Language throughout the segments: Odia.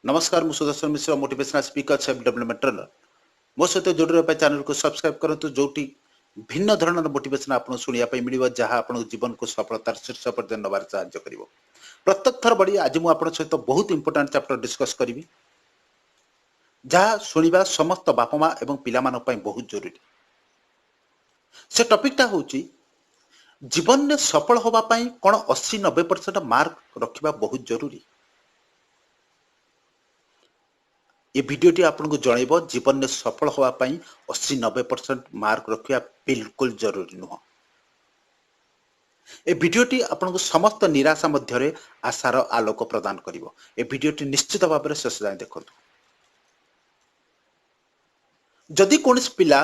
ନମସ୍କାର, ମୁଁ Sudarshan Mishra, motivational speaker, self development trainer. ମୋ ସହିତ ଯୋଡ଼ି ରହିବା ପାଇଁ ଚ୍ୟାନେଲକୁ ସବସ୍କ୍ରାଇବ୍ କରନ୍ତୁ, ଯୋଉଠି ଭିନ୍ନ ଧରଣର ମୋଟିଭେସନ ଆପଣଙ୍କୁ ଶୁଣିବା ପାଇଁ ମିଳିବ, ଯାହା ଆପଣଙ୍କ ଜୀବନକୁ ସଫଳତାର ଶୀର୍ଷ ପର୍ଯ୍ୟନ୍ତ ନେବାରେ ସାହାଯ୍ୟ କରିବ। ପ୍ରତ୍ୟେକ ଥର ଭଳି ଆଜି ମୁଁ ଆପଣଙ୍କ ସହିତ ବହୁତ ଇମ୍ପୋର୍ଟାଣ୍ଟ ଚାପ୍ଟର ଡିସ୍କସ୍ କରିବି, ଯାହା ଶୁଣିବା ସମସ୍ତ ବାପା ମା ଏବଂ ପିଲାମାନଙ୍କ ପାଇଁ ବହୁତ ଜରୁରୀ। ସେ ଟପିକଟା ହେଉଛି, ଜୀବନରେ ସଫଳ ହେବା ପାଇଁ କ'ଣ 80-90% ମାର୍କ ରଖିବା ବହୁତ ଜରୁରୀ? ଏ ଭିଡ଼ିଓଟି ଆପଣଙ୍କୁ ଜଣାଇବ ଜୀବନରେ ସଫଳ ହେବା ପାଇଁ 80-90% ମାର୍କ ରଖିବା ବିଲକୁଲ ଜରୁରୀ ନୁହଁ। ଏ ଭିଡ଼ିଓଟି ଆପଣଙ୍କୁ ସମସ୍ତ ନିରାଶା ମଧ୍ୟରେ ଆଶାର ଆଲୋକ ପ୍ରଦାନ କରିବ। ଏ ଭିଡ଼ିଓଟି ନିଶ୍ଚିତ ଭାବରେ ଶେଷ ଯାଏଁ ଦେଖନ୍ତୁ। ଯଦି କୌଣସି ପିଲା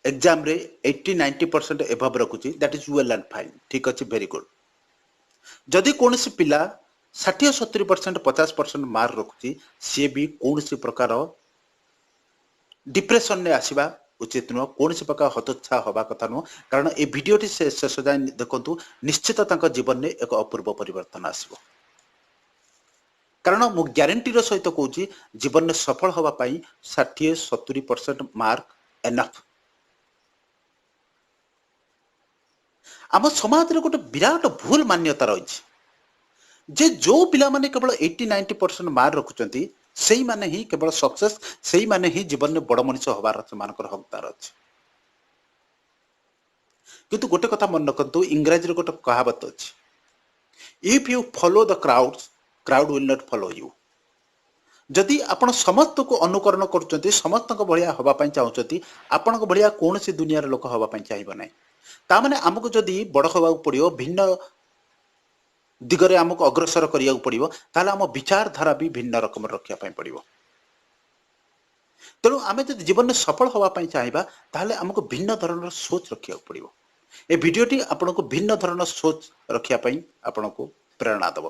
ଏକ୍ଜାମରେ 80-90% ଏଭବ ରଖୁଛି, that is well and fine, ଠିକ୍ ଅଛି, ଭେରି ଗୁଡ୍। ଯଦି କୌଣସି ପିଲା 60-70%, 50% ମାର୍କ ରଖୁଛି, ସିଏ ବି କୌଣସି ପ୍ରକାର ଡିପ୍ରେସନରେ ଆସିବା ଉଚିତ ନୁହଁ, କୌଣସି ପ୍ରକାର ହତୋତ୍ସାହ ହେବା କଥା ନୁହଁ। କାରଣ ଏ ଭିଡ଼ିଓଟି ସେ ଶେଷ ଯାଏଁ ଦେଖନ୍ତୁ, ନିଶ୍ଚିତ ତାଙ୍କ ଜୀବନରେ ଏକ ଅପୂର୍ବ ପରିବର୍ତ୍ତନ ଆସିବ। କାରଣ ମୁଁ ଗ୍ୟାରେଣ୍ଟିର ସହିତ କହୁଛି, ଜୀବନରେ ସଫଳ ହେବା ପାଇଁ 60-70% ମାର୍କ ଏନଫ୍। ଆମ ସମାଜରେ ଗୋଟେ ବିରାଟ ଭୁଲ ମାନ୍ୟତା ରହିଛି ଯେ ଯୋଉ ପିଲାମାନେ କେବଳ 80-90% ମାର୍କ ରଖୁଛନ୍ତି, ସେଇମାନେ ହିଁ କେବଳ ସକ୍ସେସ୍, ସେଇମାନେ ହିଁ ଜୀବନରେ ବଡ଼ ମଣିଷ ହେବାର ସେମାନଙ୍କର ହକଦାର ଅଛି। କିନ୍ତୁ ଗୋଟେ କଥା ମନେ ରଖନ୍ତୁ, ଇଂରାଜୀରେ ଗୋଟେ କହାବତ ଅଛି, if you follow the crowd, crowd will not follow you. ଯଦି ଆପଣ ସମସ୍ତଙ୍କୁ ଅନୁକରଣ କରୁଛନ୍ତି, ସମସ୍ତଙ୍କ ଭଳିଆ ହେବା ପାଇଁ ଚାହୁଁଛନ୍ତି, ଆପଣଙ୍କ ଭଳିଆ କୌଣସି ଦୁନିଆର ଲୋକ ହେବା ପାଇଁ ଚାହିଁବ ନାହିଁ। ତାମାନେ ଆମକୁ ଯଦି ବଡ଼ ହେବାକୁ ପଡ଼ିବ, ଭିନ୍ନ ଦିଗରେ ଆମକୁ ଅଗ୍ରସର କରିବାକୁ ପଡ଼ିବ, ତାହେଲେ ଆମ ବିଚାରଧାରା ବି ଭିନ୍ନ ରକମର ରଖିବା ପାଇଁ ପଡ଼ିବ। ତେଣୁ ଆମେ ଯଦି ଜୀବନରେ ସଫଳ ହେବା ପାଇଁ ଚାହିଁବା, ତାହେଲେ ଆମକୁ ଭିନ୍ନ ଧରଣର ସୋଚ ରଖିବାକୁ ପଡ଼ିବ। ଏ ଭିଡ଼ିଓଟି ଆପଣଙ୍କୁ ଭିନ୍ନ ଧରଣର ସୋଚ ରଖିବା ପାଇଁ ଆପଣଙ୍କୁ ପ୍ରେରଣା ଦେବ।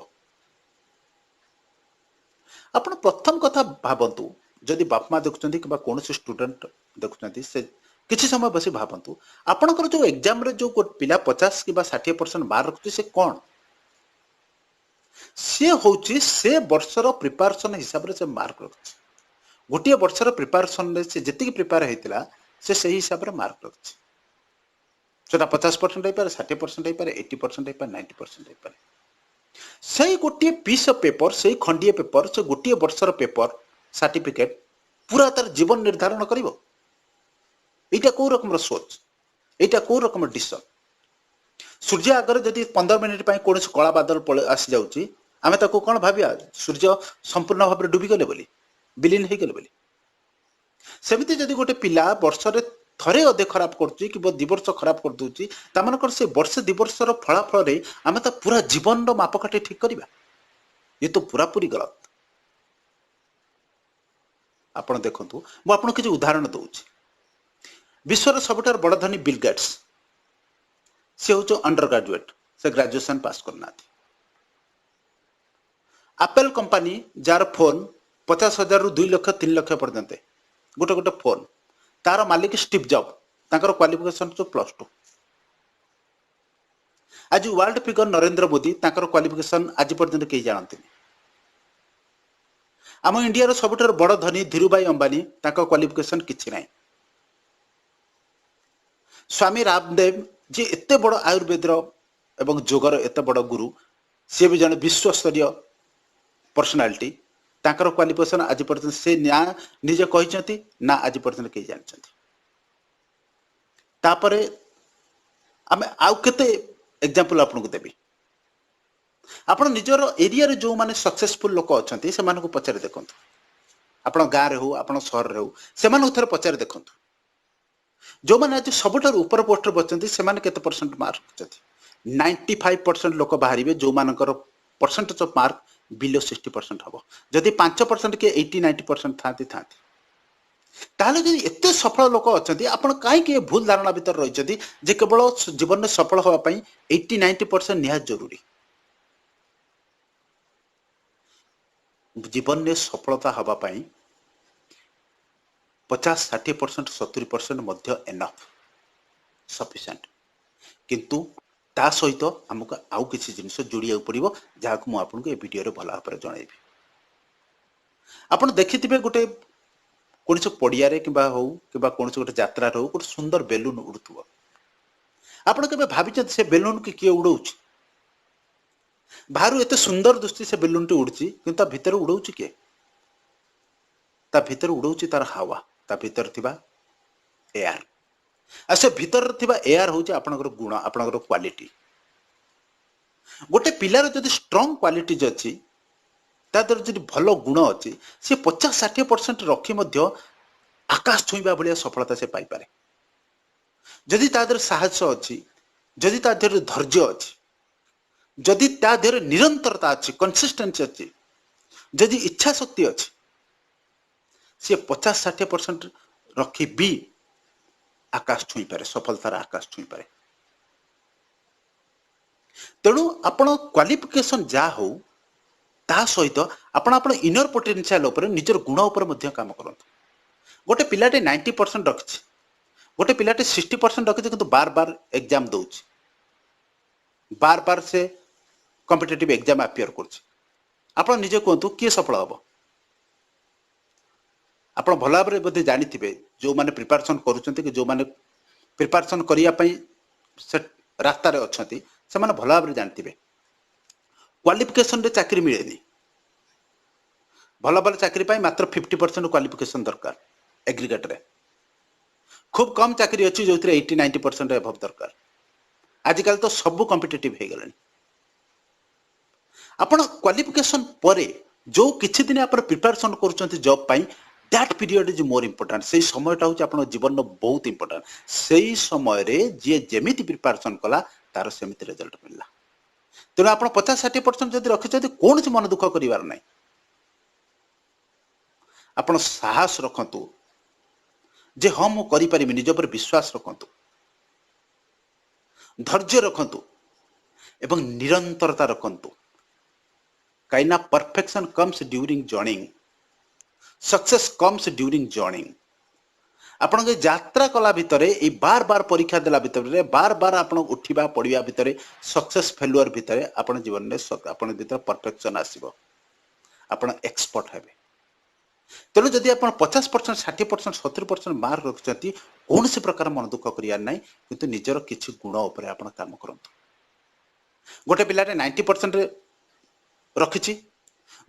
ଆପଣ ପ୍ରଥମ କଥା ଭାବନ୍ତୁ, ଯଦି ବାପା ମା ଦେଖୁଛନ୍ତି କିମ୍ବା କୌଣସି ଷ୍ଟୁଡେଣ୍ଟ ଦେଖୁଛନ୍ତି, ସେ କିଛି ସମୟ ବସି ଭାବନ୍ତୁ, ଆପଣଙ୍କର ଯୋଉ ଏକ୍ଜାମରେ ଯୋଉ ପିଲା 50 କିମ୍ବା 60% ମାର୍କ ରଖୁଛି, ସେ କ'ଣ? ସିଏ ହେଉଛି ସେ ବର୍ଷର ପ୍ରିପାରେସନ ହିସାବରେ ସେ ମାର୍କ ରଖୁଛି। ଗୋଟିଏ ବର୍ଷର ପ୍ରିପାରେସନରେ ସେ ଯେତିକି ପ୍ରିପେୟାର ହେଇଥିଲା, ସେ ସେଇ ହିସାବରେ ମାର୍କ ରଖୁଛି। ସେଟା 50% ହେଇପାରେ, 60% ହେଇପାରେ, 80% ହେଇପାରେ, 90% ହେଇପାରେ। ସେଇ ଗୋଟିଏ ପିସ୍ ଅଫ୍ ପେପର, ସେଇ ଖଣ୍ଡିଏ ପେପର, ସେ ଗୋଟିଏ ବର୍ଷର ପେପର ସାର୍ଟିଫିକେଟ ପୁରା ତାର ଜୀବନ ନିର୍ଦ୍ଧାରଣ କରିବ। ଏଇଟା କୋଉ ରକମର ସୋଚ? ଏଇଟା କୋଉ ରକମର ଡିସିସନ? ସୂର୍ଯ୍ୟ ଆଗରେ ଯଦି 15 ମିନିଟ୍ ପାଇଁ କୌଣସି କଳା ବାଦଲ ଆସିଯାଉଛି, ଆମେ ତାକୁ କ'ଣ ଭାବିବା? ସୂର୍ଯ୍ୟ ସମ୍ପୂର୍ଣ୍ଣ ଭାବରେ ଡୁବିଗଲେ ବୋଲି, ବିଲୀନ ହେଇଗଲେ ବୋଲି? ସେମିତି ଯଦି ଗୋଟେ ପିଲା ବର୍ଷରେ ଥରେ ଅଧେ ଖରାପ କରୁଛି କିମ୍ବା 2 ବର୍ଷ ଖରାପ କରିଦେଉଛି, ତାମାନେ କ'ଣ ସେ ବର୍ଷେ 2 ବର୍ଷର ଫଳାଫଳରେ ଆମେ ତା ପୁରା ଜୀବନର ମାପକାଠି ଠିକ କରିବା? ଏ ତ ପୁରାପୁରି ଗଲତ। ଆପଣ ଦେଖନ୍ତୁ, ମୁଁ ଆପଣଙ୍କୁ କିଛି ଉଦାହରଣ ଦେଉଛି। ବିଶ୍ୱର ସବୁଠାରୁ ବଡ଼ ଧନୀ ବିଲ୍ ଗେଟ୍ସ, ସେ ହେଉଛି ଅଣ୍ଡର ଗ୍ରାଜୁଏଟ୍, ସେ ଗ୍ରାଜୁଏସନ୍ ପାସ୍ କରିନାହାନ୍ତି। ଆପେଲ କମ୍ପାନୀ, ଯାହାର ଫୋନ୍ 50,000ରୁ 2 ଲକ୍ଷ 3 ଲକ୍ଷ ପର୍ଯ୍ୟନ୍ତ ଗୋଟେ ଗୋଟେ ଫୋନ୍, ତାର ମାଲିକ ଷ୍ଟିଭ୍ ଜବ୍, ତାଙ୍କର କ୍ୱାଲିଫିକେସନ୍ ହେଉଛି +2। ଆଜି ୱାର୍ଲଡ ଫିଗର ନରେନ୍ଦ୍ର ମୋଦି, ତାଙ୍କର କ୍ୱାଲିଫିକେସନ୍ ଆଜି ପର୍ଯ୍ୟନ୍ତ କେହି ଜାଣନ୍ତିନି। ଆମ ଇଣ୍ଡିଆର ସବୁଠାରୁ ବଡ଼ ଧନୀ ଧୀରୁଭାଇ ଅମ୍ବାନୀ, ତାଙ୍କ କ୍ୱାଲିଫିକେସନ୍ କିଛି ନାହିଁ। ସ୍ୱାମୀ ରାମଦେବ, ଯିଏ ଏତେ ବଡ଼ ଆୟୁର୍ବେଦର ଏବଂ ଯୋଗର ଏତେ ବଡ଼ ଗୁରୁ, ସିଏ ବି ଜଣେ ବିଶ୍ୱସ୍ତରୀୟ ପର୍ସନାଲିଟି, ତାଙ୍କର କ୍ୱାଲିଫିକେସନ୍ ଆଜି ପର୍ଯ୍ୟନ୍ତ ସେ ନା ନିଜେ କହିଛନ୍ତି ନା ଆଜି ପର୍ଯ୍ୟନ୍ତ କେହି ଜାଣିଛନ୍ତି। ତାପରେ ଆମେ ଆଉ କେତେ ଏକ୍ଜାମ୍ପଲ ଆପଣଙ୍କୁ ଦେବି। ଆପଣ ନିଜର ଏରିଆରେ ଯେଉଁମାନେ ସକ୍ସେସଫୁଲ ଲୋକ ଅଛନ୍ତି ସେମାନଙ୍କୁ ପଚାରି ଦେଖନ୍ତୁ, ଆପଣ ଗାଁରେ ହଉ, ଆପଣ ସହରରେ ହଉ, ସେମାନଙ୍କୁ ଥରେ ପଚାରି ଦେଖନ୍ତୁ। ଯେଉଁମାନେ ଆଜି ସବୁଠାରୁ ଉପର ପୋଷ୍ଟରେ ବସିଛନ୍ତି ସେମାନେ କେତେ ପରସେଣ୍ଟ ମାର୍କ ରଖୁଛନ୍ତି? 95% ଲୋକ ବାହାରିବେ ଯେଉଁମାନଙ୍କର ପରସେଣ୍ଟେଜ ଅଫ୍ ମାର୍କ ବିଲୋ 60% ହବ। ଯଦି 5% କିଏ 80-90% ଥାନ୍ତି। ତାହେଲେ ଯଦି ଏତେ ସଫଳ ଲୋକ ଅଛନ୍ତି, ଆପଣ କାହିଁକି ଏ ଭୁଲ ଧାରଣା ଭିତରେ ରହିଛନ୍ତି ଯେ କେବଳ ଜୀବନରେ ସଫଳ ହେବା ପାଇଁ 80-90% ନିହାତି ଜରୁରୀ? ଜୀବନରେ ସଫଳତା ହେବା ପାଇଁ 50-60%, 70% ମଧ୍ୟ ଏନଫ୍, ସଫିସିଏଣ୍ଟ। କିନ୍ତୁ ତା ସହିତ ଆମକୁ ଆଉ କିଛି ଜିନିଷ ଯୋଡ଼ିବାକୁ ପଡ଼ିବ, ଯାହାକୁ ମୁଁ ଆପଣଙ୍କୁ ଏ ଭିଡ଼ିଓରେ ଭଲ ଭାବରେ ଜଣାଇବି। ଆପଣ ଦେଖିଥିବେ ଗୋଟେ କୌଣସି ପଡ଼ିଆରେ କିମ୍ବା ହଉ କିମ୍ବା କୌଣସି ଗୋଟେ ଯାତ୍ରାରେ ହଉ, ଗୋଟେ ସୁନ୍ଦର ବେଲୁନ ଉଡୁଥିବ। ଆପଣ କେବେ ଭାବିଛନ୍ତି ସେ ବେଲୁନକୁ କିଏ ଉଡଉଛି? ବାହାରୁ ଏତେ ସୁନ୍ଦର ଦୃଷ୍ଟି ସେ ବେଲୁନଟି ଉଡୁଛି, କିନ୍ତୁ ତା ଭିତରେ ଉଡଉଛି କିଏ? ତା ଭିତରେ ଉଡଉଛି ତାର ହାୱା, ତା ଭିତରେ ଥିବା ଏୟାର। ଆଉ ସେ ଭିତରେ ଥିବା ଏୟାର ହେଉଛି ଆପଣଙ୍କର ଗୁଣ, ଆପଣଙ୍କର କ୍ୱାଲିଟି। ଗୋଟେ ପିଲାର ଯଦି ଷ୍ଟ୍ରଙ୍ଗ କ୍ୱାଲିଟିଜ ଅଛି, ତା ଦେହରେ ଯଦି ଭଲ ଗୁଣ ଅଛି, ସେ 50-60% ରଖି ମଧ୍ୟ ଆକାଶ ଛୁଇଁବା ଭଳିଆ ସଫଳତା ସେ ପାଇପାରେ। ଯଦି ତା ଦେହରେ ସାହସ ଅଛି, ଯଦି ତା ଦେହରେ ଧୈର୍ଯ୍ୟ ଅଛି, ଯଦି ତା ଦେହରେ ନିରନ୍ତରତା ଅଛି, କନସିଷ୍ଟେନ୍ସି ଅଛି, ଯଦି ଇଚ୍ଛା ଶକ୍ତି ଅଛି, ସେ 50-60% ରଖି ବି ଆକାଶ ଛୁଇଁପାରେ, ସଫଳତାର ଆକାଶ ଛୁଇଁପାରେ। ତେଣୁ ଆପଣ କ୍ୱାଲିଫିକେସନ ଯାହା ହଉ, ତା ସହିତ ଆପଣ ଆପଣ ଇନର ପୋଟେନ୍ସିଆଲ ଉପରେ, ନିଜର ଗୁଣ ଉପରେ ମଧ୍ୟ କାମ କରନ୍ତୁ। ଗୋଟେ ପିଲାଟେ 90% ରଖିଛି, ଗୋଟେ ପିଲାଟେ 60% ରଖିଛି, କିନ୍ତୁ ବାର ବାର ଏକ୍ଜାମ ଦଉଛି, ବାର ବାର ସେ କମ୍ପିଟେଟିଭ ଏକ୍ଜାମ ଆପିୟର କରୁଛି। ଆପଣ ନିଜେ କୁହନ୍ତୁ କିଏ ସଫଳ ହବ? ଆପଣ ଭଲ ଭାବରେ ବୋଧେ ଜାଣିଥିବେ, ଯେଉଁମାନେ ପ୍ରିପାରେସନ୍ କରୁଛନ୍ତି କି ଯେଉଁମାନେ ପ୍ରିପାରେସନ୍ କରିବା ପାଇଁ ସେ ରାସ୍ତାରେ ଅଛନ୍ତି, ସେମାନେ ଭଲ ଭାବରେ ଜାଣିଥିବେ କ୍ୱାଲିଫିକେସନରେ ଚାକିରି ମିଳେନି। ଭଲ ଭଲ ଚାକିରି ପାଇଁ ମାତ୍ର 50% କ୍ୱାଲିଫିକେସନ ଦରକାର ଏଗ୍ରିଗେଟରେ। ଖୁବ୍ କମ୍ ଚାକିରି ଅଛି ଯେଉଁଥିରେ 80-90% ଏଭବ ଦରକାର। ଆଜିକାଲି ତ ସବୁ କମ୍ପିଟେଟିଭ ହେଇଗଲାଣି। ଆପଣ କ୍ୱାଲିଫିକେସନ ପରେ ଯେଉଁ କିଛି ଦିନ ଆପଣ ପ୍ରିପାରେସନ କରୁଛନ୍ତି ଜବ୍ ପାଇଁ, that period is more important. ସେଇ ସମୟଟା ହେଉଛି ଆପଣଙ୍କ ଜୀବନର ବହୁତ ଇମ୍ପୋର୍ଟାଣ୍ଟ। ସେଇ ସମୟରେ ଯିଏ ଯେମିତି ପ୍ରିପାରେସନ କଲା ତାର ସେମିତି ରେଜଲ୍ଟ ମିଳିଲା। ତେଣୁ ଆପଣ 50-60% ଯଦି ରଖିଛନ୍ତି, କୌଣସି ମନ ଦୁଃଖ କରିବାର ନାହିଁ। ଆପଣ ସାହସ ରଖନ୍ତୁ ଯେ ହଁ ମୁଁ କରିପାରିବି, ନିଜ ଉପରେ ବିଶ୍ୱାସ ରଖନ୍ତୁ, ଧୈର୍ଯ୍ୟ ରଖନ୍ତୁ ଏବଂ ନିରନ୍ତରତା ରଖନ୍ତୁ। କାହିଁକିନା perfection comes during journeying, success comes during journeying. ଆପଣଙ୍କ ଏ ଯାତ୍ରା କଲା ଭିତରେ, ଏଇ ବାର ବାର ପରୀକ୍ଷା ଦେଲା ଭିତରେ, ବାର ବାର ଆପଣ ଉଠିବା ପଡ଼ିବା ଭିତରେ, ସକ୍ସେସ୍ ଫେଲୁଅର ଭିତରେ ଆପଣ ଜୀବନରେ ଆପଣଙ୍କ ଭିତରେ ପରଫେକ୍ସନ ଆସିବ, ଆପଣ ଏକ୍ସପର୍ଟ ହେବେ। ତେଣୁ ଯଦି ଆପଣ 50%, 60%, 70% ମାର୍କ ରଖୁଛନ୍ତି, କୌଣସି ପ୍ରକାର ମନ ଦୁଃଖ କରିବାର ନାହିଁ, କିନ୍ତୁ ନିଜର କିଛି ଗୁଣ ଉପରେ ଆପଣ କାମ କରନ୍ତୁ। ଗୋଟେ ପିଲାଟେ 90% ରଖିଛି,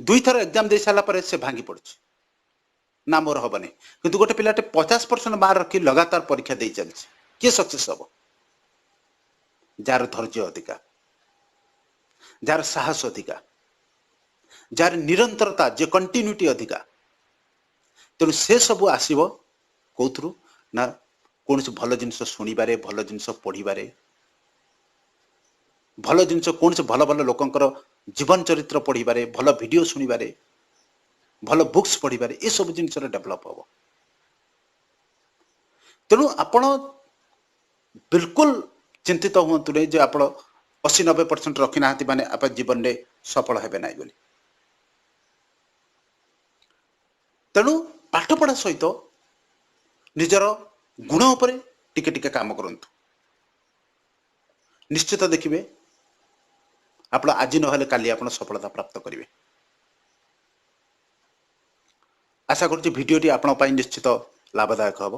2ଥର ଏକ୍ଜାମ ଦେଇ ସାରିଲା ପରେ ସେ ଭାଙ୍ଗି ପଡୁଛି, ନା ମୋର ହବନି। କିନ୍ତୁ ଗୋଟେ ପିଲାଟେ 50% ମାର୍କ ରଖି ଲଗାତାର ପରୀକ୍ଷା ଦେଇ ଚାଲିଛି, କିଏ ସକ୍ସେସ୍ ହବ? ଯାହାର ଧୈର୍ଯ୍ୟ ଅଧିକା, ଯାହାର ସାହସ ଅଧିକା, ଯାହାର ନିରନ୍ତରତା, ଯେ କଣ୍ଟିନ୍ୟୁଟି ଅଧିକା। ତେଣୁ ସେ ସବୁ ଆସିବ କୋଉଥିରୁ ନା କୌଣସି ଭଲ ଜିନିଷ ଶୁଣିବାରେ, ଭଲ ଜିନିଷ ପଢିବାରେ, ଭଲ ଜିନିଷ କୌଣସି ଭଲ ଭଲ ଲୋକଙ୍କର ଜୀବନ ଚରିତ୍ର ପଢିବାରେ, ଭଲ ଭିଡିଓ ଶୁଣିବାରେ, ଭଲ ବୁକ୍ସ ପଢିବାରେ, ଏସବୁ ଜିନିଷରେ ଡେଭଲପ ହବ। ତେଣୁ ଆପଣ ବିଲକୁଲ ଚିନ୍ତିତ ହୁଅନ୍ତୁ ନାହିଁ ଯେ ଆପଣ 80-90% ରଖିନାହାନ୍ତି ମାନେ ଆପଣ ଜୀବନରେ ସଫଳ ହେବେ ନାହିଁ ବୋଲି। ତେଣୁ ପାଠପଢ଼ା ସହିତ ନିଜର ଗୁଣ ଉପରେ ଟିକେ ଟିକେ କାମ କରନ୍ତୁ। ନିଶ୍ଚିତ ଦେଖିବେ ଆପଣ ଆଜି ନହେଲେ କାଲି ଆପଣ ସଫଳତା ପ୍ରାପ୍ତ କରିବେ। ଆଶା କରୁଛି ଭିଡ଼ିଓଟି ଆପଣଙ୍କ ପାଇଁ ନିଶ୍ଚିତ ଲାଭଦାୟକ ହେବ।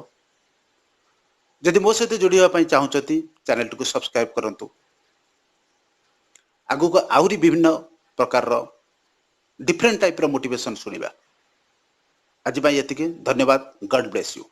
ଯଦି ମୋ ସହିତ ଯୋଡ଼ି ହେବା ପାଇଁ ଚାହୁଁଛନ୍ତି, ଚ୍ୟାନେଲଟିକୁ ସବସ୍କ୍ରାଇବ କରନ୍ତୁ। ଆଗକୁ ଆହୁରି ବିଭିନ୍ନ ପ୍ରକାରର ଡିଫରେଣ୍ଟ ଟାଇପ୍ର ମୋଟିଭେସନ୍ ଶୁଣିବା। ଆଜି ପାଇଁ ଏତିକି। ଧନ୍ୟବାଦ। God bless you.